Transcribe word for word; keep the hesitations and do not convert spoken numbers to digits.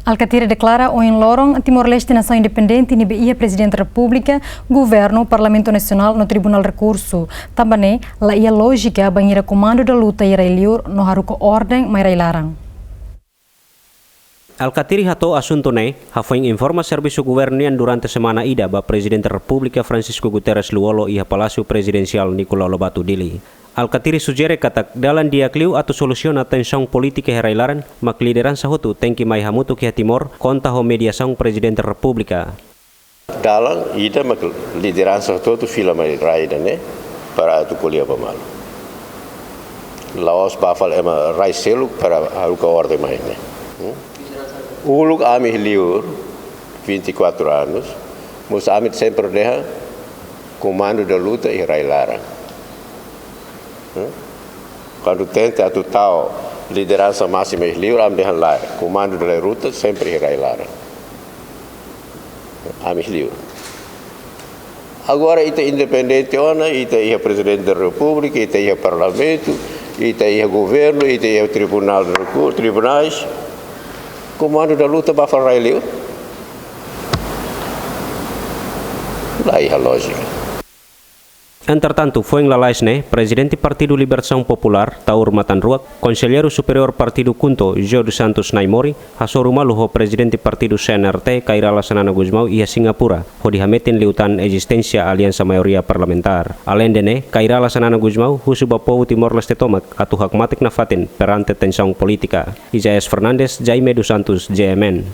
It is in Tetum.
Alkatiri deklara ohin loron Timor-Leste nasaun independente ne'ebé iha Prezidente Repúblika, Governu, Parlamentu Nasionál no Tribunál Rekursu. Tanba ne'e, la iha lójika bainhira Comando da Luta iha rai-liur no haruka orden mai rai-laran. Alkatiri hato'o asuntu ne'e hafoin informa servisu governu nian durante semana ida ba Prezidente Repúblika Francisco Guterres Lú-Olo iha Palásiu Prezidensiál Nicolau Lobato, Dili. Alkatiri sujere katak dalan di'ak liu atu solusiona tensaun polítika iha rai-laran mak lideransa hotu tenke mai hamutuk iha Timor, konta ho mediasaun Prezidente Repúblika. Dalan ida mak lideransa hotu-hotu fila mai rai ida-ne'e para atu ko'alia ba malu. La'ós ba fali ema rai seluk para haruka orden mai ne'e. Hmm? Uluk ami iha liur, vinte e quatro anos, mós ami sempre dehan Comando da Luta iha rai-laran. Hmm? Kuandu tenta atu tau lideransa másimu iha liur, ami dehan lae. Comando da Luta sempre iha rai-laran. Ami iha liur. Agora ita independente ona, ita iha Prezidente da Repúblika, ita iha Parlamentu, ita iha Governu, ita iha Tribunál de Rekur-, Tribunais. Comando da Luta ba fali rai-liur? La iha lójika. Entretantu, foin lalais ne'e, Prezidente Partidu Libertasaun Populár, Taur Matan Ruak, Konselleiru Superiór Partidu KHUNTO, Jô dos Santos Naimori, hasoru malu ho Prezidente Partidu C N R T, Kay Rala Xanana Gusmão, iha Singapura, hodi hametin liután ezisténsia aliansa maioria parlamentár. Aleinde ne'e, Kay Rala Xanana Gusmão husu ba povu Timor-Leste tomak atu hakmatek nafatin perante tensaun polítika. Isaias Fernandes, Jaime dos Santos, J M N.